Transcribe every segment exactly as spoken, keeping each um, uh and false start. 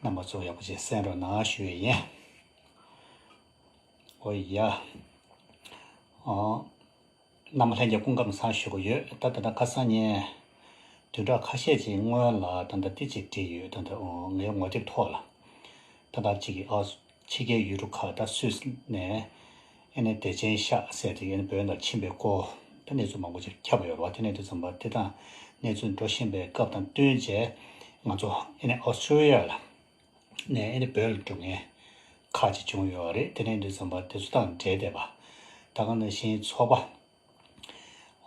རྣམ་པ་ཚོ་ཡག་པོ་ཅིག་གསན་རོགས་གནང་ཞུ་ཡས་ཡིན། ཨོ་ཡ། ཨོ། རྣམ་པ་ལྷན་རྒྱས་སྐུ་ཁམས་བཟང་ཞུ་གི་ཡོད། ད་ད་ལྟ་ཁ་སང་ཉིན་བདུན་ཕྲག་ཁ་ཤས་ཅིག་སྔོན་ལ་ད་ལྟ་འདི་ཅིག་བྲིས་ཡོད། ད་ལྟ་ཨོ་ངའི་ངོ་དེབ་ཐོག་ལ། ད་ལྟ་ཅིག་གི་ཨོ་ཕྱི་རྒྱལ་ཡུལ་གྲུ་ཁག་ད་སུད་སི་ནས་ཨེ་ནས་བདེ་ཆེན་ཤག་ཟེར་དེ་ཨེ་ནས་བོད་ནང་ཕྱིན་པའི་སྐོར་ད་གནས་ཚུལ་མང་པོ་ཅིག་ཁྱབ་ཡོད་རེད་བ། དེ་ནས་དུས་ཙམ་པ་དེ་དང་གནས་ཚུལ་འགྲོ་བཞིན་པའི་སྐབས་དང་བསྟུན་བྱས་ང་ཚོ་ཨེ་ནས་ཨོ་སི་ཀྲོ་ལི་ཡ་ལ་ནས་ཨེ་ནས་བོད་ལ་འགྲོ་མཁན་ཁག་ཅིག་བྱུང་ཡོད་རེད། དེ་ནས་དུས་ཙམ་པ་དེ་ཚོ་དང་འབྲེལ་བསྡད་པ་ད་ག་ནང་བཞིན་ཚོགས་པ་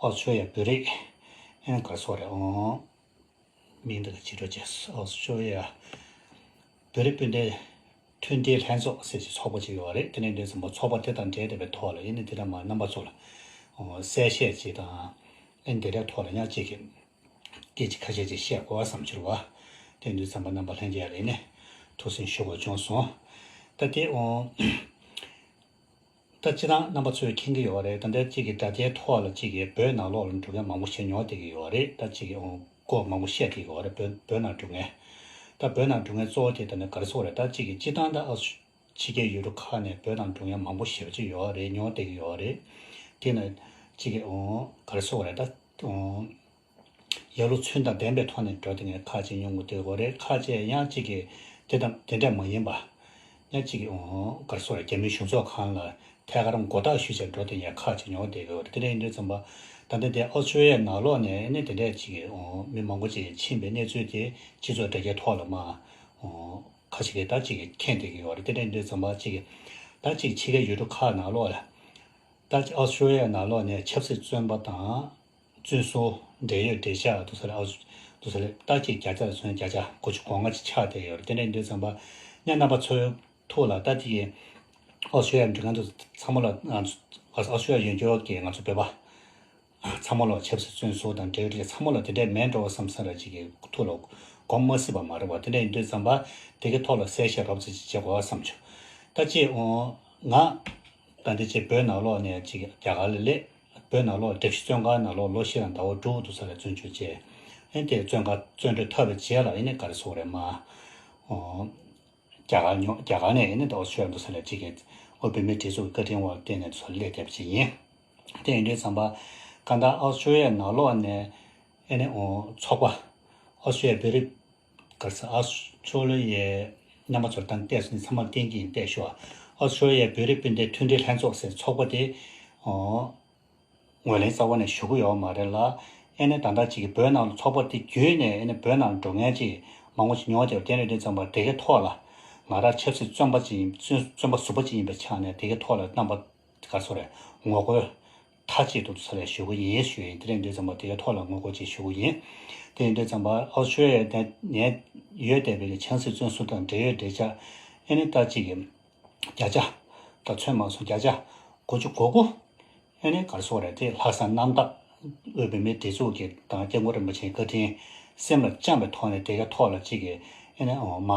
ཨོ་སི་ཀྲོ་ལི་ཡ་བོད་རིགས་ཨེ་ནས་ག་རེ་ཟེར་དགོས་རེད། ཨོ། མིང་དེ་ག་ཅིག་འགྲོ་བྱས་ཨོ་སི་ཀྲོ་ལི་ཡ་བོད་རིགས་སྤུན་ཟླའི་མཐུན་སྒྲིལ་ལྷན་ཚོགས་ཟེར་གྱི་ཚོགས་པ་ཅིག་ཡོད་རེད། དེ་ནས་དུས་ཙམ་པ་ཚོགས་པ་དེ་དང་འབྲེལ་བསྡད་པའི་ཐོག་ལ་ཨེ་ནས་དེ་འདྲ་མ་རྣམ་པ་ཚོ་ལ་ཨོ་གསལ་བཤད་ཅིག་དང་ཨེ་ནས་དེ་འདྲའི་ཐོག་ལ་ཡང་ཅིག་གི་སྐད་ཆ་ཁ་ཤས་ཅིག་བཤད་དགོས་བསམ་གྱི་རེད་བ། དེ་དུས་ཙམ་པ་རྣམ་པ་ལྷན་རྒྱས་ལ་ཨེ་ནས་ཐུགས་སེམས་ཞུ་དགོས་བྱུང་སོང་། ད་དེ་ཨོ། ད་སྤྱིར་བཏང་རྣམ་པ་ཚོས་མཁྱེན་གྱི་ཡོད་རེད། ད་ལྟ་གཅིག་གི་དྲ་རྒྱའི་ཐོག་ལ་གཅིག་གི་བོད་ནང་ལོགས་ལ་འགྲོ་མཁན་མང་པོ་ཞིག་ཉོ་བསྡད་ཀྱི་ཡོད་རེད། ད་གཅིག་གི་ཨོ་སྐོར་མང་པོ་བཤད་ཀྱི་ཡོད་རེད། བོད་བོད་ནང་འགྲོ་མཁན། ད་བོད་ནང་འགྲོ་མཁན་གཙོ་བོ་དེ་ད་ནི་ག་རེ་ཟེར་དགོས་རེད། ད་གཅིག་གི་སྤྱིར་བཏང་ད་ཨ་ཕྱི་རྒྱལ་ཡུལ་གྲུ་ཁག་ནས་བོད་ནང་འགྲོ་མཁན་མང་པོ་ཞེ་པོ་ཅིག་ཡོད་རེད། ཉོ་བསྡད་ཀྱི་ཡོད་རེད། དེ་ནི་གཅིག་གི་ཨོ་ག་རེ་ཟེར་དགོས་རེད། ད་ཨོ། ཡ་ལོ་ཚུལ་དང་ལྡན་པའི་ཐོག་ནས་འགྲོ་དེ་ངས་ཁག་ཅིག་ཉུང་ངུ་དེ་གོ་རེད། ཁག་ཅིག་ཡང་གཅིག་གིས་དེ་དང་དེ་འདྲ་མ་ཡིན་པ། ཡང་གཅིག་གིས་ཨོ་ག་རེ་ཟེར་རྒྱ་མིའི་གཞུང་ཚོགས་ཁང་ལ་ཐད་ཀར་མགོ་བཏགས་ཞུས་བྱས་འགྲོ་དེ་ངས་ཁག་ཅིག་ཉུང་དེ་གོ་རེད། དེ་འདྲ་ཡིན་དུས་ཙམ་པ་ད་ལྟ་དེ་ཨོ་སི་ཀྲོ་ལི་ཡའི་ནང་ལོགས་ནས་ནི་དེ་འདྲ་གཅིག་གིས་ཨོ་མི་མང་པོ་ཅིག་ཕྱིན་པའི་གནས་ཚུལ་དེ་སྤྱི་ཚོགས་དྲ་རྒྱའི་ཐོག་ལ་མ་ཨོ་ཁ་ཅིག་གིས་ད་གཅིག་གིས་མཁྱེན་བསྡད་ཀྱི་ཡོད་རེད། དེ་འདྲ་ཡིན་དུས་ཙམ་པ་གཅིག་གིས་ད་གཅིག་ཕྱི་རྒྱལ་ཡུལ་གྲུ་ཁག་ནང་ལོགས་ལ་ད་གཅིག་ཨོ་སི་ཀྲོ་ལི་ཡའི་ནང་ལོགས་ནས་ཆབ་སྲིད་བཙོན་པ་དང་། བཙོན་ཟུར་འབྲེལ་ཡོད་འབྲེལ་ཆགས་དུ་ས་ལ་ཨ་དུ་ས་ལ་ད་ཅིག་བརྒྱ་ཆ་ལ་སོན་བརྒྱ་ཆ་དགུ་བཅུ་གོ་ལྔ་ཅིག་ཆགས་བསྡད་ཡོད་རེད། དེ་འདྲ་ཡིན་དུས་ཙམ་པ་ངས་རྣམ་པ་ཚོའི་ཐུགས་ལ་ད་ཅིག་ཨོ་སི་ཀྲོ་ལི་ཡ་འགྲོ་མཁན་དུ་ཚང་མ་ལ་ང་ཚོ་ཨོ་སི་ཀྲོ་ལི་ཡ་ཡོད་འགྱོ་གི་ང་ཚོ་བོད་པ་ཚང་མ་ལ་ཆབ་སྲིད་བཙོན་ཟུར་དང་འབྲེལ་ཡོད་ཚང་མ་ལ་དེ་འདྲ་མེད་འགྲོ་བསམ་ས་ལ་ཅིག་གི་ཐུགས་ལ་སྒོམ་མ་སྲིད་པ་མ་རེད་བ། དེ་འདྲ་ཡིན་དུས་ཙམ་པ་དེ་གི་ཐོག་ལ་གསལ་བཤད་རོབ་ཙམ་ཅིག་བྱེད་དགོས་བསམ་བྱུང་། ད་ཅིག་ཨོ་ང་ད་འདི་ཅིག་བོད་ནང་ལོགས་ནས་ཅིག་རྒྱ་གར་ལ་སླེབས། བོད་ནང་ལོགས་བདེ་སྐྱིད་བཙོན་ཁང་ནང་ལོགས་ལོ་བཞི་དང་ཟླ་བ་དྲུག་འདུག་ས་ལ་བཙོན་འཇུག་བྱས། ཨེ་དེ་བཙོན་ཁང་བཙོན་གྲོལ་ཐོབ་པའི་རྗེས་ལ་ཨེ་ནི་ག་རེ་ཟེར་དགོས་རེད་མ། ཨོ། རྒྱ་གར་ཉོ་རྒྱ་གར་ནས་ཨེ་ནི་ད་ཨོ་སི་ཀྲོ་ལི་ཡ་འདུག་ས་ལ་ཅིག་གིས་ཨོ་བོད་མིའི་སྒྲིག་འཛུགས་ཀྱི་བཀའ་དྲིན་འོག་བརྟེན་ནས་འདུག་ས་ལ་སླེབས་བསྡད་པ་ཅིག་ཡིན། དེ་ཡིན་དུས་ཙམ་པ་གང་ལྟར་ཨོ་སི་ཀྲོ་ལི་ཡ་ནང་ལོགས་ནས་ཨེ་ནི་ཨོ་ཚོགས་པ་ཨོ་སི་ཀྲོ་ལི་ཡ་བོད་རིགས་ག་རེ་ཟེར་ཨོ་སི་ཀྲོ་ལི་ཡའི་རྣམ་པ་ཚོར་ད་བལྟས་སོང་ནི་ཚང་མར་བསྟན་གྱི་ཡིན་བལྟས་ཤོག་ཨོ་སི་ཀྲོ་ལི་ཡའི་བོད་རིགས་སྤུན་ཟླའི་མཐུན་སྒྲིལ་ལྷན་ཚོགས་ཟེར་ཚོགས་པ་དེ་ཨོ། ངོས་ལེན་རྩ་བ་ནས་ཞུ་གི་ཡོད་མ་རེད་ལ། ཨེ་ནས་ད་ལྟ་ཅིག་གི་བོད་ནང་ལ་ཚོགས་པ་དེ་བརྒྱུད་ནས་ཨེ་ནས་བོད་ནང་འགྲོ་མཁན་ཅིག་མང་པོ་ཞིག་ཉོ་བསྡད་པ་དེ་རེད། དེ་ཙམ་པ་དེ་གའི་ཐོག་ལ་ང་རང་ཆབ་སྲིད་བཙོན་པ་ཅིག་ཡིན་བཙོན་བཙོན་པ་ཟུར་པ་ཅིག་ཡིན་པའི་ཆ་ནས་དེ་གའི་ཐོག་ལ་རྣམ་པ་ག་ཚོད་རེད་ངོ་རྒོལ་མཐའ་གཅིག་ཏུ་ཚོ་ལས་ཞུ་གི་ཡིན་ཞུ་ཡིན། དེ་རེད། དེ་ཙམ་པ་དེ་གའི་ཐོག་ལ་ངོ་རྒོལ་ཅིག་ཞུ་གི་ཡིན། དེ་ཡིན་དུས་ཙམ་པ་ཨོ་སི་ཀྲོ་ལི་ཡ་དེ་ནས་ཡོད་བསྡད་པའི་ཆབ་སྲིད་བཙོན་ཟུར་དང་འབྲེལ་ཡོད་འབྲེལ་ཆགས་ཨེ་ནས་ད་ཅིག་གི་བརྒྱ་ཆ་ད་ཚོད་མ་སོང་བརྒྱ་ཆ་དགུ་བཅུ་གོ་དགུ་ཨེ་ནས་ག་རེ་ཟེར་དགོས་རེད། དེ་ལྷག་བསམ་རྣམ་དག་དབུས་བོད་མིའི་སྒྲིག་འཛུགས་ཀྱི་དང་སྐྱབས་མགོན་རིན་པོ་ཆེའི་བཀའ་དྲིན་སེམས་ལ་བཅངས་པའི་ཐོག་ནས་དེ་གའི་ཐོག་ལ་གཅིག་གིས་ཨེ་ནས་ཨོ་མ་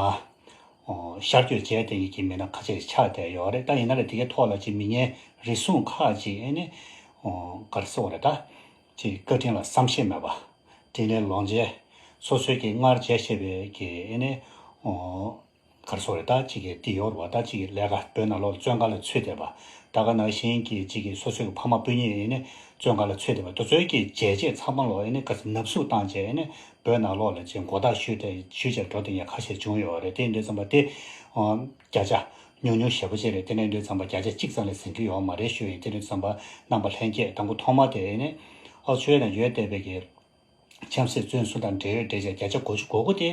ཨོ་ཤར་བསྐྱོད་བྱས་དེ་ཡིན་གྱི་མི་སྣ་ཁ་ཤས་ཆགས་བསྡད་ཡོད་རེད། ད་ཡིན་ན་ལས་དེ་གའི་ཐོག་ལ་གཅིག་མི་ངན་རེ་ཟུང་ཁག་ཅིག་ཨེ་ནས་ཨོ་ག་རེ་ཟེར་དགོས་རེད། ད་གཅིག་བཀའ་དྲིན་ལ་བསམ་ཤེས་མེད་པ་དྲིན་ལན་ལོག་འཇལ་སོ་སོའི་གི་སྔར་བྱས་བཞིན་པའི་གི་ཨེ་ནས་ཨོ། ག་རེ་ཟེར་དགོས་རེད། ད་གཅིག་གིས་འདི་ཡོད་རེད་བ། ད་གཅིག་གིས་ལས་ཀ་བོད་ནང་ལོགས་ལ་བཙོན་ཁང་ལ་ཚུད་བསྡད་པ། ད་ག་ནང་བཞིན་གྱི་གཅིག་གིས་སོ་སོའི་གི་ཕ་མ་སྤུན་ཉེ་ཡིན་ནི་བཙོན་ཁང་ལ་ཚུད་བསྡད་པ། དེ་ཚོའི་གི་བྱས་རྗེས་ཚང་མ་ལོག་ཡིན་ནི་ག་ཚོད་ནབ་གསུག་བཏང་བྱས་ཡིན་ནི་བོད་ནང་ལོགས་ལ་ཅིག་མགོ་བཏགས་ཞུས་ཏེ་ཞུས་བྱས་འགྲོ་དེ་ཡང་ཁ་ཤས་བྱུང་ཡོད་རེད། དེ་ཡིན་དུས་ཙམ་པ་དེ་བརྒྱ་ཆ་ཉུང་ཉུང་ཞེ་པོ་ཅིག་རེད། དེ་ནས་ཡིན་དུས་ཙམ་པ་བརྒྱ་ཆ་གཅིག་ཙམ་ལས་ཟིན་གྱི་ཡོད་མ་རེད་ཞུ་ཡིན། དེ་ཡིན་དུས་ཙམ་པ་རྣམ་པ་ལྷན་རྒྱས་དང་པོ་ཐོག་མ་དེ་ཡིན་ནི་ཨོ་སི་ཀྲོ་ལི་ཡ་ནང་ཡོད་བསྡད་པའི་གི་ཆབ་སྲིད་བཙོན་ཟུར་དང་འབྲེལ་ཡོད་འབྲེལ་ཆགས་བརྒྱ་ཆ་དགུ་བཅུ་གོ་དགུ་དེ་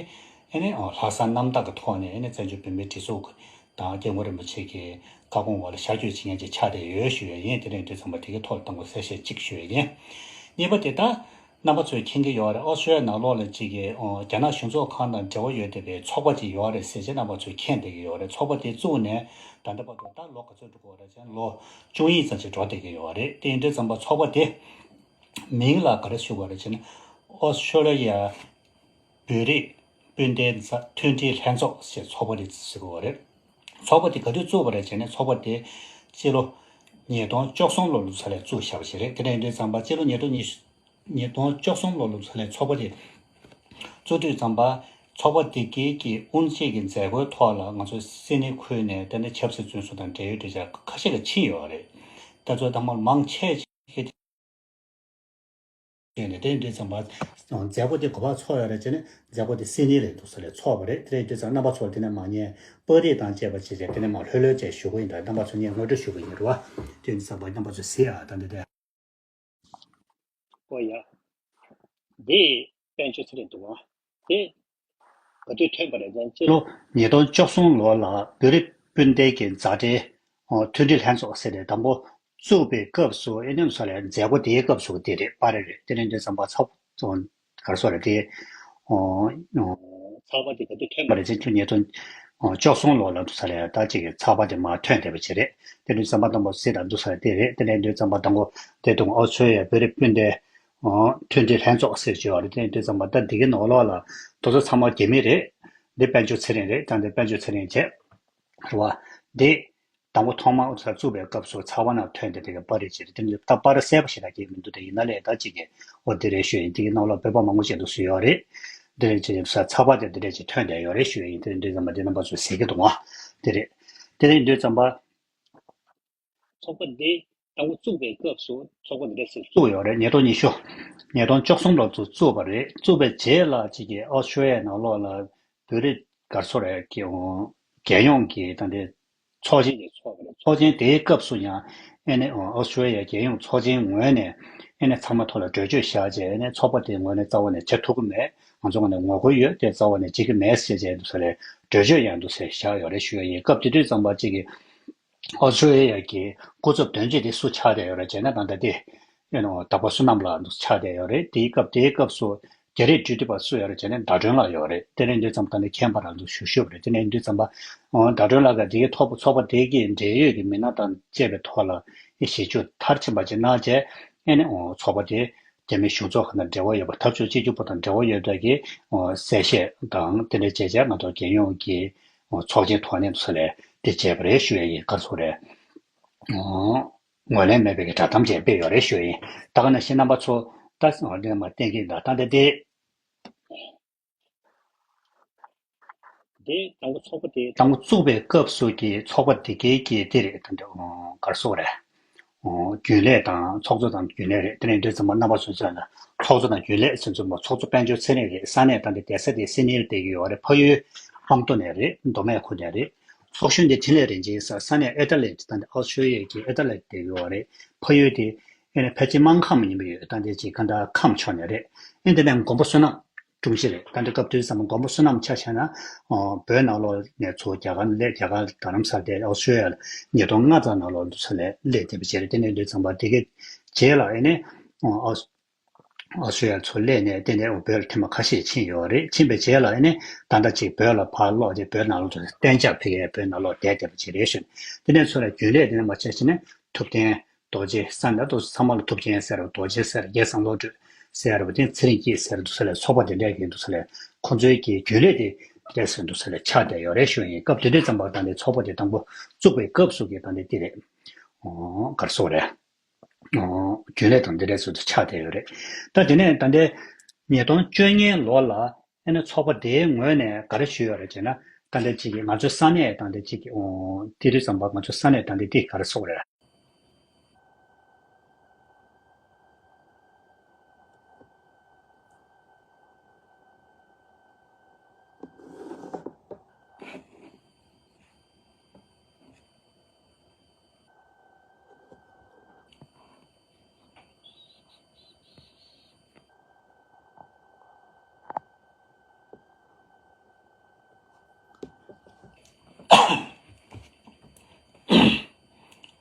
ཨེ་ནས་ལྷག་བསམ་རྣམ་དག་གི་ཐོག་ནས་ཨེ་ནས་བཙན་བྱོལ་བོད་མིའི་སྒྲིག་འཛུགས་དང་སྐྱབས་མགོན་རིན་པོ་ཆེ་གི་བཀའ་དགོངས་འོག་ལ་ཤར་བསྐྱོད་བྱེད་མཁན་ཅིག་ཆགས་བསྡད་ཡོད་ཞུ་ཡས་ཡིན། དེ་རིང་དུས་ཚང་མ་དེ་གའི་ཐོག་ལ་དང་པོ་གསལ་བཤད་གཅིག་ཞུ་ཡས་ཡིན། གཉིས་པ་དེ་ད་རྣམ་པ་ཚོས་མཁྱེན་གྱི་ཡོད་རེད། ཨོ་སི་ཀྲོ་ལི་ཡ་ནང་ལོགས་ལ་གཅིག་གི་རྒྱ་ནག་གཞུང་ཚོགས་ཁང་དང་འབྲེལ་བ་ཡོད་བསྡད་པའི་ཚོགས་པ་ཅིག་ཡོད་རེད་ཟེར་བྱས་རྣམ་པ་ཚོས་མཁྱེན་བསྡད་ཀྱི་ཡོད་རེད། ཚོགས་པ་དེ་བཙུགས་ནས་ད་ལྟ་བར་དུ་ད་ལོ་ག་ཚོད་འགྲོ་གི་ཡོད་རེད་ཟེར་ན་ལོ་བཅུ་གཉིས་ཙམ་ཅིག་འགྲོ་བསྡད་ཀྱི་ཡོད་རེད། དེ་ཡིན་དུས་ཙམ་པ་ཚོགས་པ་དེ། མིང་ལ་ག་རེ་ཞུ་དགོས་རེད་ཅེ་ན། ཨོ་སི་ཀྲོ་ལི་ཡ་བོད་རིགས་སྤུན་ཟླའི་མཐུན་སྒྲིལ་ལྷན་ཚོགས་ཞེས་ཚོགས་པ་དེ་ཟེར་དགོས་རེད། ཚོགས་པ་དེ་ག་དུས་བཙུགས་པ་རེད་ཅེ་ན། ཚོགས་པ་དེ་སྤྱི་ལོ་ཉིས་སྟོང་བཅུ་གསུམ་ལོ་ལོ་ཚ་ལས་བཙུགས་བཞག་པ་ཞིག་རེད། དེ་འདྲ་ཡིན་དུས་ཙམ་པ་སྤྱི་ལོ་ཉིས་སྟོང་ཉི་ཤུ་ཉིས་སྟོང་བཅུ་གསུམ་ལོ་ལོ་ཚ་ལས་ཚོགས་པ་དེ་བཙུགས་དུས་ཙམ་པ་ ཚོགས་པ་དེ་གའི་གི་དབུ་འབྱེད་ཀྱི་མཛད་སྒོའི་ཐོག་ལ་ང་ཚོ་སིད་ནི་ཁུལ་ནས་ད་ནི་ཆབ་སྲིད་བཙོན་ཟུར་དང་འབྲེལ་ཡོད་གྲོས་འཆར་ཁ་ཤས་ཀྱི་ཕྱིན་ཡོད་རེད། ད་ཚོ་དང་པོ་མང་ཆེ་ཞིག་གིས་ནས་དེ་འདྲའི་ཙམ་པ་མཛད་སྒོ་དེ་ག་པར་ཚོགས་ཡོད་རེད་ཅེ་ན། མཛད་སྒོ་དེ་སིད་ནི་ལ་འདུག་ས་ལ་ཚོགས་པ་རེད། དེ་རེད་དུས་ཙམ་རྣམ་པ་ཚོ་ལ་དེ་ནས་མ་ཉེས་པར་རིས་དང་བཅས་པ་ཅིག་རེད། དེ་ནས་མ་ལྷོད་ལྷོད་བཅས་ཞུ་གི་ཡིན། ད་རྣམ་པ་ཚོ་ངས་ངོ་སྤྲོད་ཞུ་གི་ཡིན་རེད་བ། དེ་འདྲའི་ཙམ་པ་རྣམ་པ་ཚོ་གཟིགས་ཨ། ད་འདི་དེ། ཨོ་ཡ། འདི་དཔལ་འབྱོར་ཚེ་རིང་འདུག་ཨ། དེ་ག་དུས་ཐོན་པ་རེད་ཅེ་ན། ལོ་ཉིས་སྟོང་བཅུ་གསུམ་ལོ་ལ་བོད་རིགས་སྤུན་ཟླའི་གི་མཛའ་འབྲེལ་མཐུན་སྒྲིལ་ལྷན་ཚོགས་ཟེར་ཏེ་དང་པོ་བཙུགས་པའི་སྐབས་སུ་ཨེ་ནི་ས་ལ་མཛད་སྒོ་དེའི་སྐབས་སུ་དེ་རེད། པར་རེད། དེ་ནས་འདི་ཙམ་པ་ཚོགས་ག་རེ་ཟེར་དགོས་རེད་དེ། ཨོ། ཚོགས་པ་དེ་ག་དུས་ཐོན་པ་རེད་ཟེར་ན་ཉིས་སྟོང་བཅུ་གསུམ་ལོ་ལ་འདུག་ས་རེད། ད་ཅིག་གི་ཚོགས་པ་དེ་མར་ཐོན་བསྡད་པ་ཅིག་རེད། དེ་ནས་ཙམ་པ་དང་པོ་སྲིད་དང་འདུག་ས་རེད། དེ་རེད། དེ་ནས་འདི་ཙམ་པ་དང་པོ་དེ་དུང་ཨོ་སི་ཀྲོ་ལི་ཡ་བོད་རིགས་སྤུན་ཟླའི་མཐུན་སྒྲིལ་ལྷན་ཚོགས་ཟེར་བྱས་པ་རེད། དེ་ནས་འདི་ཙམ་པ་ད་འདི་གི་ནང་ལོགས་ལ་དེ་ཚོ་ཚང་མ་རྒྱ་མི་རེད། འདི་དཔལ་འབྱོར་ཚེ་རིང་རེད། ད་འདི་དཔལ་འབྱོར་ཚེ་རིང་བྱས། རེད་བ། འདི། དང་པོ་ཐོག་མར་ཚོགས་པའི་སྐབས་སུ་ཚོགས་པ་ནང་ཐོན་བསྡད་པའི་པར་རེད་ཅེས་རེད། དེ་ནི་ད་པར་གསལ་པོ་ཞིག་ལ་སྐྱེལ་མི་འདུག་དེ་ཡིན་ན་ལས་ད་ཅིག་གི་འོ་དེ་རེད་ཞུ་ཡིན། དེ་གི་ནང་ལོགས་བོད་པ་མང་པོ་ཅིག་འདུག་སུ་ཡོད་རེད། དེ་རེད་ཅེས་ཚོགས་པ་དེ་དེ་རེད་ཅེས་ཐོན་བསྡད་ཡོད་རེད་ཞུ་ཡིན། དེ་འདྲའི་ཙམ་པ་དེ་རྣམ་པ་ཚོས་གཟིགས་ཀྱི་འདུག་ཨ། དེ་རེད། དེ་རེད་འདྲའི་ཙམ་པ། ཚོགས་པ་འདི་དང་པོ་བཙུགས་པའི་སྐབས་སུ་ཚོགས་པ་འདི་འདྲ་ཞིག་བཙུགས་ཡོད་རེད། ཉིས་སྟོང་ཉི་ཤུ། ཉིས་སྟོང་བཅུ་གསུམ་ལོར་བཙུགས་བཙུགས་པ་རེད། བཙུགས་པའི་རྗེས་ལ་ཅིག་གི་ཨོ་སི་ཀྲོ་ལི་ཡའི་ནང་ལོགས་ལ་བོད་རིགས་ག་རེ་ཟེར་དགོས་རེད་ཀྱི་རྒྱལ་ཡོངས་ཀྱི་ད་ལྟའི་ཚོགས་ཆེན་གྱི་ཚོགས་པ་རེད། ཚོགས་ཆེན་དེའི་སྐབས་སུ་ཡང་ཨེ་ནི་ཨོ་སི་ཀྲོ་ལི་ཡའི་རྒྱལ་ཡོངས་ཚོགས་ཆེན་ངོས་ནས་ཨེ་ནི་ཚང་མ་ཐོག་ལ་གྲོས་ཆོད་བཞག་རྗེས་ཨེ་ནི་ཚོགས་པ་དེའི་ངོས་ནས་རྩ་བ་ནས་བྱེད་ཐུབ་ཀྱི་མེད། ང་ཚོ་ངོས་ནས་ངོ་རྒོལ་ཡོད་དེ་རྩ་བ་ནས་བྱེད་ཀྱི་མེད་ཟེར་བྱས་འདུག་ས་རེད། གྲོས་ཆོད་ཡང་འདུག་ཟེར་བཞག་ཡོད་རེད་ཞུ་ཡ་ཡིན། སྐབས་དེ་དུས་ཙམ་པ་ཅིག་གི་ཨོ་སི་ཀྲོ་ལི་ཡ་གི་སྐུ་ཚབ་དོན་གཅོད་དེ་སུ་ཆགས་བསྡད་ཡོད་རེད་ཅེ་ན། ད་ལྟ་དེ་ཨེ་ནི་ཟླ་བ་བསོད་ནམས་ལགས་འདུག་ཆགས་བསྡད་ཡོད་རེད། དེའི་སྐབས་དེའི་སྐབས་སུ་རྒྱ་རིགས་འབྲེལ་མཐུད་པ་སུ་ཡོད་རེད་ཅེ་ན་ཟླ་སྒྲོན་ལགས་ཡོད་རེད། དེ་ནས་འདུག་ཙམ་ད་ནི་མཁྱེན་པ་རང་འདུག་ཞུ་ཞུ་བ་རེད། དེ་ནས་འདུག་ཙམ་པ་ཨོ་ཟླ་སྒྲོན་ལགས་ཀྱིས་དེའི་ཐོག་ཚོགས་པ་དེ་གི་འབྲེལ་ཡོད་ཀྱི་མི་སྣ་དང་བཅས་པའི་ཐོག་ལ་ཨེ་ཞིབ་འཇུག་མཐར་ཕྱིན་པ་ཅིག་གནང་རྗེས་ཨེ་ནི་ཨོ་ཚོགས་པ་དེ་རྒྱ་མི་གཞུང་ཚོགས་ཁག་དང་འབྲེལ་བ་ཡོད་པ། འཐབ་ཕྱོགས་གཅིག་གྱུར་པ་དང་འབྲེལ་བ་ཡོད་པའི་གི་ཨོ་གསལ་བཤད་དང་དེ་འདྲ་བྱས་རྗེས་ང་ཚོ་རྒྱལ་ཡོངས་ཀྱི་ཨོ་ཚོགས་ཆེན་ཐོག་ནས་འདུག་ས་ལས་དེ་བྱས་པ་རེད་ཞུ་ཡ་ཡིན། ག་རེ་ཟེར་དགོས་རེད། ཨོ། ངོས་ལེན་མེད་པའི་གི་བསྒྲགས་གཏམ་ཅིག་སྤེལ་ཡོད་རེད་ཞུ་ཡ་ཡིན། ད་ག་ནང་བཞིན་རྣམ་པ་ཚོ་ད་འདི་མ་བསྟན་གྱི་ད་ད་འདི་དེ། དེ་དང་པོ་ཚོགས་པ་དེ་དང་པོ་བཙུགས་པའི་སྐབས་སུ་གི་ཚོགས་པ་དེ་གའི་གི་དེ་རེད། ད་འདི་ཨོ་ག་རེ་ཟེར་དགོས་རེད། ཨོ་རྒྱུན་ལས་དང་ཚོགས་གཙོ་དང་རྒྱུན་ལས་རེད། དེ་ནས་འདུག་ཙམ་པ་རྣམ་པ་ཚོ་ཚོས་ན་ཚོགས་གཙོ་དང་རྒྱུན་ལས་ཟེར་ཚོ་མོ་ཚོགས་གཙོ་དཔལ་འབྱོར་ཚེ་རིང་རེད། ས་གནས་ད་འདི་བསྡད་ས་དེ་སིད་ནི་ལ་བསྡད་ཀྱི་ཡོད་རེད། ཕ་ཡུལ་ཧོང་ཏོ་ནས་རེད། མདོ་སྨད་ཁུལ་ནས་རེད། ཚོགས་གཞོན་དེ་འཕྲིན་ལས་རིན་ཆེན་ཟེར་ས་གནས་ཨེ་ཌི་ལེ་ཌི་ད་འདི་ཨོ་སི་ཀྲོ་ལི་ཡ་གི་ཨེ་ཌི་ལེ་ཌི་བསྡད་ཀྱི་ཡོད་རེད། ཕ་ཡུལ་དེ་ཨེ་ནི་ཕལ་ཆེར་སྨར་ཁམས་ཡིན་པ་ཡོད། ད་འདི་ཅིག་ག་འདྲ་ཁམས་ཕྱོགས་ནས་རེད། ཨེ་འདི་ནས་མགོན་པོ་བསོད་ནམས་དྲུང་ཆེ་རེད། ད་འདི་སྐབས་དུས་ཙམ་མགོན་པོ་བསོད་ནམས་ཆ་བཞག་ན་ཨོ་བོད་ནང་ལོགས་ནས་ཚུར་རྒྱ་གར་སླེབས། རྒྱ་གར་རྡ་རམ་ས་ལ་བསྡད། ཨོ་སི་ཀྲོ་ལི་ཡ་ལ་ཉིས་སྟོང་ལྔ་ཙམ་ནང་ལོགས་འདུག་ས་ལ་སླེབས་བསྡད་པ་བྱས་རེད། དེ་ནས་འདུག་ཙམ་པ་དེ་གའི་རྗེས་ལ་ཨེ་ནི་ཨོ་ཨོ་སི་ཀྲོ་ལི་ཡ་ཚུར་སླེབས་ནས་དེ་ནས་ཨོ་བོད་ལ་ཐེངས་མ་ཁ་ཤས་ཕྱིན་ཡོད་རེད། ཕྱིན་པའི་རྗེས་ལ་ཨེ་ནི་ད་ལྟ་ཅིག་བོད་ལ་ཕར་ལོག་རྗེས་བོད་ནང་ལོགས་སུ་གཏན་འཇགས་ཕ་གིར་བོད་ནང་ལོགས་བསྡད་བསྡད་པ་ཅིག་རེད་ཞུ་ནས། དེ་ནས་ཚུར་ལ་རྒྱུན་ལས་དེ་ནས་མར་ཕྱིན་ནས་ཐུབ་བསྟན་རྡོ་རྗེ་ས་ནས་ཚང་མ་ལ་ཐུབ་བསྟན་ཟེར་བ། རྡོ་རྗེ་ཟེར། རྒྱལ་བཟང་བློ་གྲོས་ཟེར་བ། དེ་ཚེ་རིང་སྐྱིད་ཟེར་འདུག་ས་ལ་ཚོགས་པ་དེ་འདྲས་ཀྱི་འདུག་ས་ལ་ཁོང་ཚོའི་གི་རྒྱུན་ལས་དེ་དེ་འདྲས་ཟེར་འདུག་ས་ལ་ཆགས་བསྡད་ཡོད་རེད་ཞུ་ཡིན། སྐབས་དེ་དུས་ཙམ་པ་ད་ནི་ཚོགས་པ་དེ་དང་པོ་བཙུགས་པའི་སྐབས་སུ་གི་ད་ནི་དེ་རེད། ཨོ་ག་རེ་ཟེར་དགོས་རེད། ཨོ་རྒྱུན་ལས་དང་དེ་འདྲས་ཟེར་དུ་ཆགས་བསྡད་ཡོད་རེད། ད་དེ་ནས་ད་ལྟའི་ཉིས་སྟོང་བཅོ་ལྔའི་ལོ་ལ་ཨེ་ནི་ཚོགས་པ་དེའི་ངོས་ནས་ག་རེ་ཞུས་ཡོད་རེད་ཅེ་ན། ད་ལྟ་ཅིག་གི་ང་ཚོའི་ས་གནས་ད་ལྟ་ཅིག་གི་ཨོ་དེ་དུས་ཙམ་པ་ང་ཚོའི་ས་གནས་ད་ལྟ་དེ་ག་རེ་ཟེར་དགོས་རེད།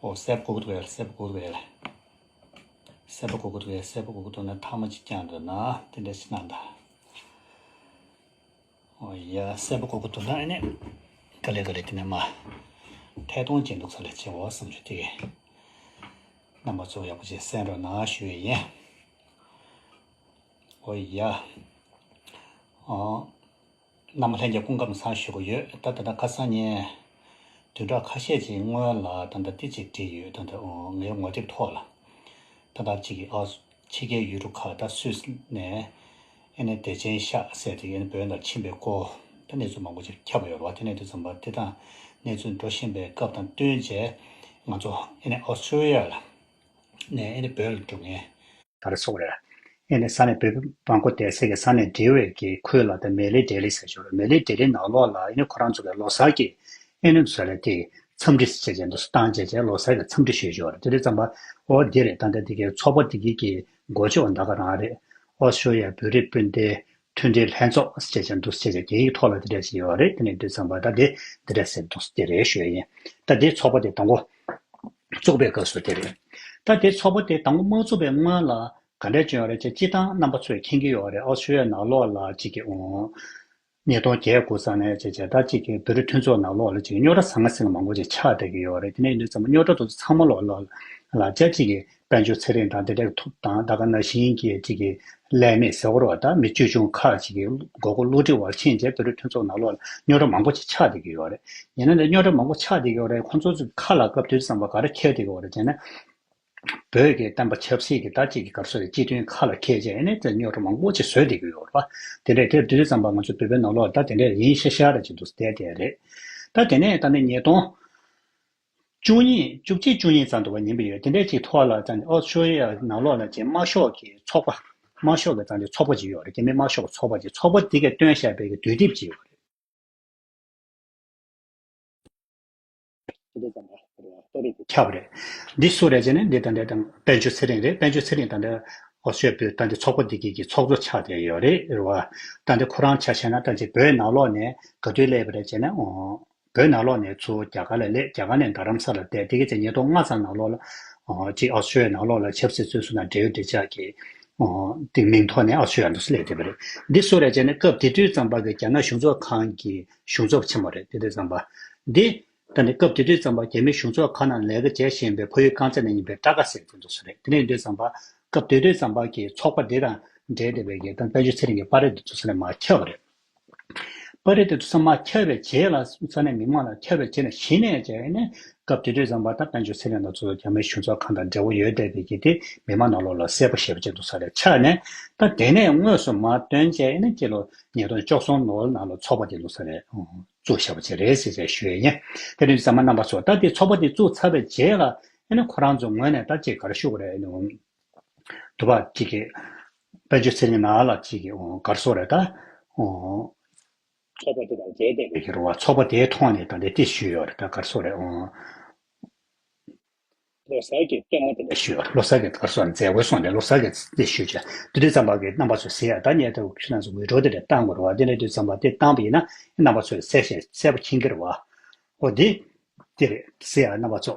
ཨོ་སེབ་གོ་གི་འདུག་གས། སེབ་གོ་གི་འདུག་གས། སེབ་གོ་གི་འདུག་གས། སེབ་གོ་གི་འདུག་ན་ཐ་མ་གཅིག་ཀྱང་འདུག་ན་དེ་འདྲ་ཞིག་གནང་དང་། ཨོ་ཡ། སེབ་གོ་གི་འདུག་ན་ཨ་ནི་ག་ལེ་ག་ལེ་དེ་ནས་མ་ཐད་གཏོང་བྱེད་འདུག་ས་ལས་བྱེད་འོ་བསམ་ཞུ་དེ་གས། རྣམ་པ་ཚོ་ཡག་པོ་བྱས་གསན་རོགས་གནང་ཞུ་ཡས་ཡིན། ཨོ་ཡ། ཨོ། རྣམ་པ་ལྷན་རྒྱས་སྐུ་ཁམས་བཟང་ཞུ་གི་ཡོད། ད་ད་ལྟ་ཁ་སང་ཉིན་བདུན་ཕྲག་ཁ་ཤས་ཀྱི་སྔོན་ལ་ད་ལྟ་དེ་ཅིག་བྲིས་ཡོད། ད་ལྟ་ཨོ་ངའི་ངོ་དེབ་ཐོག་ལ་ད་ལྟ་ཅིག་གི་ཨ་ཕྱི་རྒྱལ་ཡུལ་གྲུ་ཁག་ད་སུད་སི་ནས་ ཨེ་ནས་བདེ་ཆེན་ཤག་ཟེར་དེ་གའི་བོད་ནང་ཕྱིན་པའི་སྐོར་ད་གནས་ཚུལ་མང་པོ་ཅིག་ཁྱབ་ཡོད་རེད་བ། དེ་ནས་དུས་ཙམ་པ་དེ་དང་གནས་ཚུལ་འགྲོ་བཞིན་པའི་སྐབས་དང་བསྟུན་བྱས་ང་ཚོ་ཨེ་ནས་ཨོ་སི་ཀྲོ་ལི་ཡ་ལ་ནས་ཨེ་ནས་བོད་ལ་འགྲོ་མཁན་ག་རེ་ཟེར་དགོས་རེད། ཨེ་ནས་ས་གནས་བོད་པ་མང་པོ་བསྡད་སའི་གི་ས་གནས་འབྲེལ་བའི་གི་ཁུལ་ལ་ད་མེ་ལི་ལྡི་ལི་ཟེར་ཞོར་མེ་ལི་ལྡི་ལི་ནང་ལོགས་ལ་ཨེ་ནས་ཁོ་རང་ཚོ་གི་ལོ་གསར་གྱི་ཨེ་ནས་ཚོ་ལ་དེ་འཚམས་འདྲི་བྱས་བྱས་འདུག་སེ་བཏང་བྱས་བྱས་ལོ་གསར་གྱི་འཚམས་འདྲི་ཞུས་ཞོར་དེ་དུས་ཙམ་པ་ཨོ་འདི་རེད། ད་ལྟ་དེ་གའི་ཚོགས་པ་དེ་གི་གི་འགོ་ཕྱོགས་ད་ག་རང་རེད། ཨོ་སི་ཀྲོ་ལི་ཡ་བོད་རིགས་སྤུན་ཟླའི་མཐུན་སྒྲིལ་ལྷན་ཚོགས་ཟེར་བྱས་འདུག་ཟེར་བྱས་རྒྱ་ཡིག་ཐོག་ལ་དེ་འདྲ་ཞིག་ཡོད་རེད། དེ་ནས་དུས་ཙམ་པ་ད་དེ་དེ་འདྲ་ཟེར་འདུག་དེ་རེད་ཞུ་ཡ་ཡིན། ད་དེ་ཚོགས་པ་དེ་དང་པོ་བཙུགས་པའི་སྐབས་སུ་དེ་རེད། ད་དེ་ཚོགས་པ་དེ་དང་པོ་མ་བཙུགས་པའི་སྔོན་ལ་ག་འདྲ་བྱུང་ཡོད་རེད་ཅེས་སྤྱིར་བཏང་རྣམ་པ་ཚོས་མཁྱེན་གྱི་ཡོད་རེད། ཨོ་སི་ཀྲོ་ལི་ཡ་ནང་ལོགས་ལ་གཅིག་གི་ཨོ་ཉིས་སྟོང་བརྒྱད་དགུ་ཙམ་ནས་བྱས་བྱས་ད་གཅིག་གི་བོད་རིགས་མཐུན་ཚོགས་ནང་ལོགས་ལ་གཅིག་རྙོག་དྲ་ཚང་མ་ཟིན་མང་པོ་ཅིག་ཆགས་བསྡད་ཀྱི་ཡོད་རེད། དེ་ནས་ཡིན་དུས་ཙམ་པ་རྙོག་དྲ་དེ་ཚོ་ཚང་མ་ལོག་ལོག་ལ་བྱས་གཅིག་གི་དཔལ་འབྱོར་ཚེ་རིང་དང་དེ་འདྲ་ཐུག་དང་ད་ག་ནང་བཞིན་གྱི་གཅིག་གི་ལས་མེད་ཟེར་བ་རེད་བ། ད་མི་ཆོས་སྐྱོང་ཁག་ཅིག་གི་མགོ་སྐོར་བསླུ་བྲིད་བར་ཕྱིན་རྗེས་བོད་རིགས་མཐུན་ཚོགས་ནང་ལོགས་ལ་རྙོག་དྲ་མང་པོ་ཅིག་ཆགས་བསྡད་ཀྱི་ཡོད་རེད། ཡིན་ན་ནི་རྙོག་དྲ་མང་པོ་ཆགས་བསྡད་ཀྱི་ཡོད་རེད། ཁོང་ཚོ་ཚོའི་ཁ་ལ་སྐབས་དེ་དུས་ཙམ་པ་ག་རེ་འཁེལ་བསྡད་ཀྱི་ཡོད་རེད་ཅེ་ན། བོད་ཀྱི་བསྟན་པ་ཆབ་སྲིད་ཀྱི་ད་ཅིག་གི་ག་རེ་ཟེར་རེད། སྤྱི་དོན་ཁ་ལ་འཁེལ་བྱས་ནས་དེ་རྙོག་དྲ་མང་པོ་ཅིག་བཟོས་བསྡད་ཀྱི་ཡོད་རེད་བ། དེ་འདྲས་དེ་དུས་ཙམ་པ་ང་ཚོ་བོད་པའི་ནང་ལོགས་ད་དེ་འདྲས་ཡིན་ཤ་ཤ་རེད་ཅེས་འདུག་བསྡད་དེ་རེད། ད་དེ་ནས་ད་ནི་ཉིས་སྟོང་བཅུ་གཉིས་བཅུ་གཅིག་བཅུ་གཉིས་ཙམ་འདུག་བ་ཡིན་པ་ཡོད། དེ་འདྲས་ཅིག་ཐོག་ལ་ད་ནི་ཨོ་སི་ཀྲོ་ལི་ཡ་ནང་ལོགས་ལ་ཅིག་དམར་ཤོག་གི་ཚོགས་པ་དམར་ཤོག་གི་ད་ནི་ཚོགས་པ་ཅིག་ཡོད་རེད། རྒྱ་མི་དམར་ཤོག་གི་ཚོགས་པ་ཅིག་ཚོགས་པ་དེ་གས་བཏོན་བཞག་པའི་གི་དུས་དེབ་ཅིག་ཡོད་རེད། ཁྱབ་རེད། འདི་སུ་རེད་ཅེ་ན་འདི་ད་ལྟ་དང་དཔལ་འབྱོར་ཚེ་རིང་རེད། དཔལ་འབྱོར་ཚེ་རིང་ད་ལྟ་ཨོ་སི་ཀྲོ་ལི་ཡ་བོད་ད་ལྟ་ཚོགས་པ་འདི་གི་གི་ཚོགས་གཙོ་ཆགས་བསྡད་ཡོད་རེད་རེད་བ། ད་ལྟ་ཁོ་རང་ཆ་བཞག་ན་ད་ཅིག་བོད་ནང་ལོགས་ནས་ག་དུས་སླེབས་པ་རེད་ཅེ་ན་ཨོ་བོད་ནང་ལོགས་ནས་ཚུར་རྒྱ་གར་ལ་སླེབས། རྒྱ་གར་ནས་རྡ་རམ་ས་ལ་བསྡད། དེ་གི་ཚེ་ཉིས་སྟོང་ལྔ་ཙམ་ནང་ལོགས་ལ་ཨོ་ཅིག་ཨོ་སི་ཀྲོ་ལི་ཡ་ནང་ལོགས་ལ་ཆབ་སྲིད་བཙོན་ཟུར་དང་འབྲེལ་ཡོད་འབྲེལ་ཆགས་ཀྱི་ཨོ་དེ་མིང་ཐོག་ནས་ཨོ་སི་ཀྲོ་ལི་ཡ་འདུག་སེ་སླེབས་བསྡད་པ་རེད། འདི་སུ་རེད་ཅེ་ན་སྐབས་དེ་དུས་ཙམ་པ་གི་རྒྱ་ནག་གཞུང་ཚབ་ཁང་གི་གཞུང་ཚབ་ཆེན་མོ་རེད། དེ་དུས་ཙམ་པ་འདི། ད་ནི་སྐབས་དེ་དུས་ཙམ་པ་རྒྱ་མིའི་གཞུང་ཚབ་ཁང་ནང་ལས་ཀ་བྱས་བཞིན་པའི་ཕ་ཡུལ་རྐང་རྩེ་ནས་ཡིན་པའི་སྐྲ་དཀར་ཟེར་མཁན་འདུག་ས་རེད། དེ་ནས་ཡིན་དུས་ཙམ་པ་སྐབས་དེ་དུས་ཙམ་པ་གི་ཚོགས་པ་དེ་དང་འབྲེལ་བསྡད་པའི་གི་ད་དཔལ་འབྱོར་ཚེ་རིང་གི་པར་རིས་དེ་ཚོ་ས་ནས་མར་ཁྱབ་པ་རེད། པར་རིས་དེ་ཚོ་ས་མར་ཁྱབ་པའི་རྗེས་ལ་ས་གནས་མི་མང་ལ་ཁྱབ་པའི་རྗེས་ལ་གཞི་ནས་བྱས་ནས་སྐབས་དེ་དུས་ཙམ་པ་ད་དཔལ་འབྱོར་ཚེ་རིང་ལ་ཚོ་རྒྱ་མིའི་གཞུང་ཚབ་ཁང་དང་འབྲེལ་བ་ཡོད་བསྡད་པའི་གི་དེ་མི་མང་ནང་ལོགས་ལ་གསལ་པོ་ཞེ་པོ་ཅིག་འདུག་ས་རེད། ཆགས་ནས་ད་དེ་ནས་དངོས་སུ་མར་བཏོན་བྱས་ནས་སྤྱི་ལོ་ཉིས་སྟོང་བཅུ་གསུམ་ལོ་ནང་ལ་ཚོགས་པ་དེ་འདུག་ས་རེད། བཙུགས་བཞག་པ་ཅིག་རེད་ཟེར་བྱས་ཞུ་ཡས་ཡིན། དེ་རིང་ཚང་མ་རྣམ་པ་ཚོ་ད་དེ་ཚོགས་པ་དེ་བཙུགས་ཚར་བའི་རྗེས་ལ་ཨེ་ནི་ཁོ་རང་ཚོ་ངོས་ནས་ད་ཅིག་ག་རེ་ཞུ་དགོས་རེད། ཨེ་ནི་འོང་དུ་བ་ཅིག་གི་དཔལ་འབྱོར་ཚེ་རིང་ནང་ལ་ཅིག་གི་འོང་ག་རེ་ཟེར་དགོས་རེད་ད། འོང་ཚོགས་པ་དེ་དང་འབྲེལ་བསྡད་པའི་གི་རེད་བ། ཚོགས་པ་དེའི་ཐོག་ནས་ད་ལྟ་དེ་ཞུས་ཡོད་རེད། ད་ག་རེ་ཟེར་དགོས་རེད། འོང་ལོ་གསར་གྱི་སྟོན་མོ་དེ་འདྲ་ཞུས་པ། ལོ་གསར་གྱི་ག་རེ་ཟེར་མཛད་སྒོའི་སོང་ནས་ལོ་གསར་གྱི་དེ་ཞུས་བྱས་དེ་དུས་ཙམ་པ་གི་རྣམ་པ་ཚོས་གཟིགས་ཡ། ད་ངས་ད་ཁྱོད་རང་ཚོ་འུད་སྒྲོག་དེ་འདྲ་བཏང་དགོས་རེད་བ། དེ་འདྲ་དུས་ཙམ་པ་དེ་བཏང་པ་ཡིན་ན་རྣམ་པ་ཚོས་གསལ་བཤད་གསལ་པོ་མཁྱེན་གྱི་རེད་བ། འོ་དེ་དེ་རེད། གཟིགས་ཡ་རྣམ་པ་ཚོ།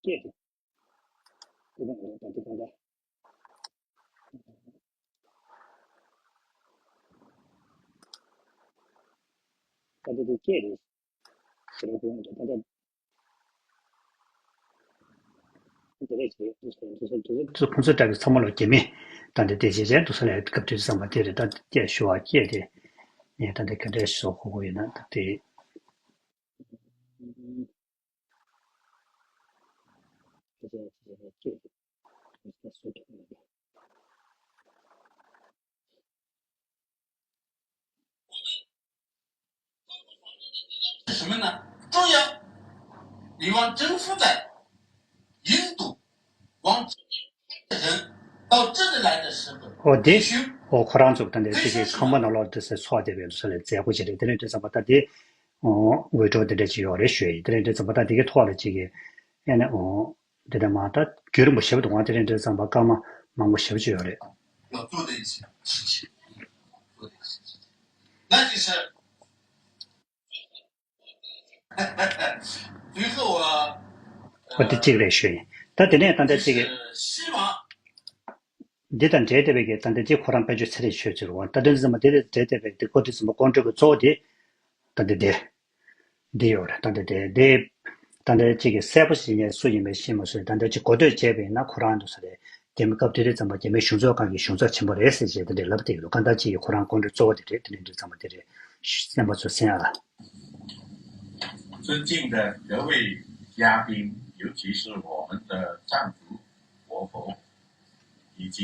སྐད་དེ། དེ་དང་ད་དེ་གང་ལྟར། ད་ལྟ་དེ་སྐད་རེད། ཟེར་བ་དེ་ད་ལྟ། དེ་རེད་ཟེར་དུས་ཚོད་དུས་ཚོད་དུས་ཚོད། ཚོ་ཁོང་ཚོའི་གྲས་ཀྱི་ཚང་མ་ལོ་རྒྱ་མི་ད་ལྟ་དེ་རྗེས་ཅན་དུ་ས་ལས་སྐབས་དུས་ཚོད་ཙམ་པ་དེ་རེད། ད་སྐད་ཞུ་བ་སྐད་དེ་ནས་ད་ལྟ་ག་འདྲས་བཟོ་དགོས་ཀྱི་ཡོད་ན་ད་དེ། འོ་དེ། འོ་ཁོ་རང་ཚོ་ད་ལྟ་དེ་གའི་ཁང་པ་ནང་ལོགས་དེ་སེ་ཚོགས་བསྡད་པའི་ས་ལ་མཛད་སྒོ་ཅིག་རེད། དེ་ནས་དེ་ཙམ་པ་ད་དེ། འོ་འུད་སྒྲོག་དེ་འདྲ་ཅིག་ཡོད་རེད་ཞུ་ཡ་ཡིན། དེ་ནས་དེ་ཙམ་པ་ད་དེ་གའི་ཐོག་ལ་ཅིག་གི་ཨེ་ནས་འོ། འདི་ལྟར་མ་ད་རྒྱུན་རིང་པོ་ཞེ་པོ་འདུག་ང་དེ་རིང་འདྲ་ཙམ་པ་སྐར་མ་མང་པོ་ཞེ་པོ་ཅིག་ཡོད་རེད། ཨོ་དེ་གཅིག་རེད་ཞུ་ཡིན། ད་དེ་ནས་ད་ལྟ་གཅིག་གི་འདི་དང་འབྲེལ་བསྡད་པའི་གི་ད་ལྟ་གཅིག་ཁོ་རང་དཔལ་འབྱོར་ཚེ་རིང་ཆོས་ཚུལ་བ། ད་དེ་ཙམ་པ་དེ་དང་འབྲེལ་བསྡད་པའི་དེ་ཁོ་དེ་ཙམ་པ་ཀོན་ཀྲི་གི་གཙོ་བོ་དེ་ད་ལྟ་དེ། འདི་ཡོད་རེད། ད་ལྟ་དེ་དེ་ད་ལྟ་གཅིག་གི་གསལ་པོ་ཞིག་ངས་སུ་ཡིན་པའི་ཤེས་མ་སོང་། ད་ལྟ་གཅིག་གོ་ཐོས་བྱས་པ་ཡིན་ན་ཁོ་རང་འདུག་ས་རེད། རྒྱ་མི་སྐབས་དེ་དུས་ཙམ་པ་རྒྱ་མིའི་གཞུང་ཚབ་ཁང་གི་གཞུང་ཚབ་ཆེན་པོ་རེད་ཟེར་བྱས་དེ་འདྲས་ལབ་བསྡད་ཀྱི་འདུག་གང་ལྟར་གཅིག་གི་ཁོ་རང་ཀོན་ཀྲི་གཙོ་བོ་དེ་རེད། དེ་འདྲས་འདུག་ཙམ་པ་དེ་རེད། རྣམ་པ་ཚོ་གསན་ཨ། 尊敬的各位嘉宾，尤其是我们的藏族国宝，以及